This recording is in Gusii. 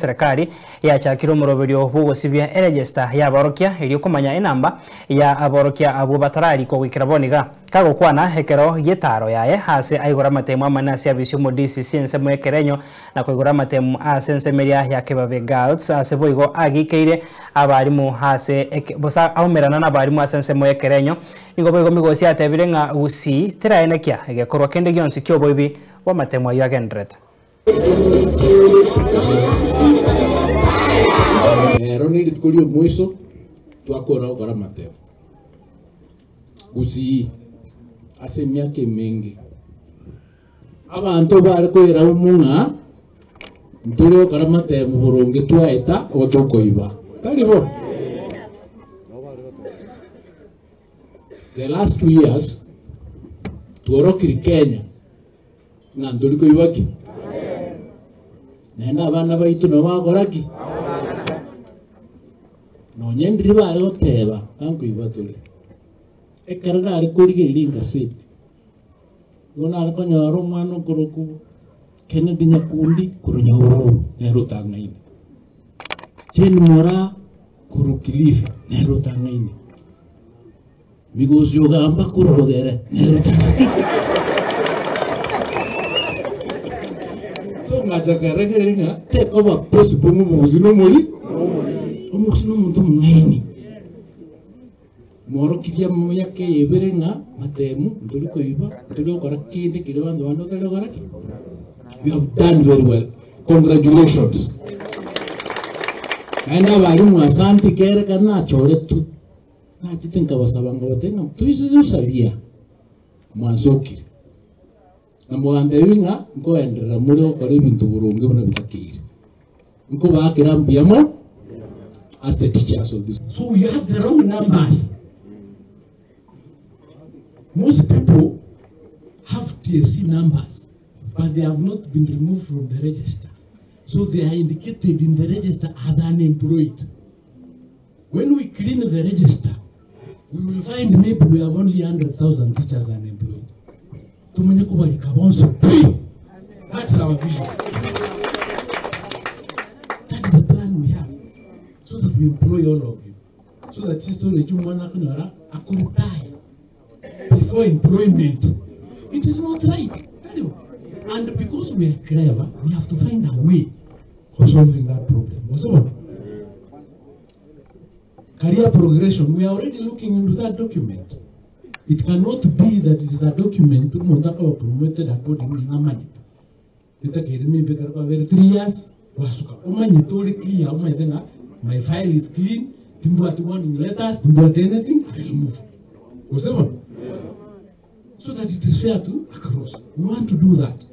Eserekari yachakire omoroberio bw'ogosibia eregesta y'aborokia erio komanya enamba ya aborokia abwo batararikwa goikera bono iga. Kagokwana ekero gi'etaaro yaye aase aigora amatemu amanene ase abisi omodcc ensemo y'ekerenyo na koigora amatemu ase ensemo eria ya Kibabe Girls ase boigo agikeire abarimu ase eke bosa aumerana nabarimu ase ensemo y'ekerenyo. Nigo boigo Migosi atebire ng'a Gusii teraenekia egekorwa kende gionsi ki'oboibi bw'amatemu ayio agendererete. Rero nerituko ri'omoiso twakora gokora amatemo. Gusii ase emiaka emenge abanto bare koeraumu ng'a ntore gokora amatemo boronge twaeta igo tokoiba. Tari bo? The last 2 years tworokiri Kenya Ng'a ntori koigwa ki? Naende abana baito nabo bagokora ki? Nonye ndiri bare goteba ng'a nkoigwa tore. Ekero nare korigereria engaseti, nigo nare konyora omwana okorokwa Kennedy Nyakundi korwa Nyahururu nere otang'aine, Jane Moraa korwa Kilifi nere otang'aine. Migosi ogamba korwa rogere nere otang'aine. So ngacha nkaregereria ng'a tekoba possible ng'a omogusi nomori omogusi nomonto omong'aini. Mworokirie emiaka eye ebere ng'a matemu ntori koiba ntori gokora kende keria abanto bande batari gokora ki? You have done very well. Congratulations. Naende abalimu asanti kere kare nachoretwe. Nachete nkabasaba nkabatebia ng'a toise gosaria mwansokire, na mogantebi ng'a nkoenderera more gokora ebinto boronge buna bitakeire. Nkobaakera mbuya mono as the teachers of this. So we have the wrong numbers. Most people have TSC numbers but they have not been removed from the register. So they are indicated in the register as unemployed. When we clean the register, we will find maybe we have only 100,000 teachers unemployed. Tumenye kubalika bonso pi. That's our vision. That is the plan we have. So that we employ all of you. So that sister mwana akonyora akuretire before employment. It is not right. Tell you. And because we are clever, we have to find a way of solving that problem. Wasema? Career progression, we are already looking into that document. It cannot be that it is a document omonto akaba promoted according ng'a amanyete. Etakeire maybe ekero kwabere 3 years gwasuka omanyete ore clear omanyete ng'a my file is clean timbwati warning letters timbwati anything I will move. Gose bono? So that it is fair to across. We want to do that.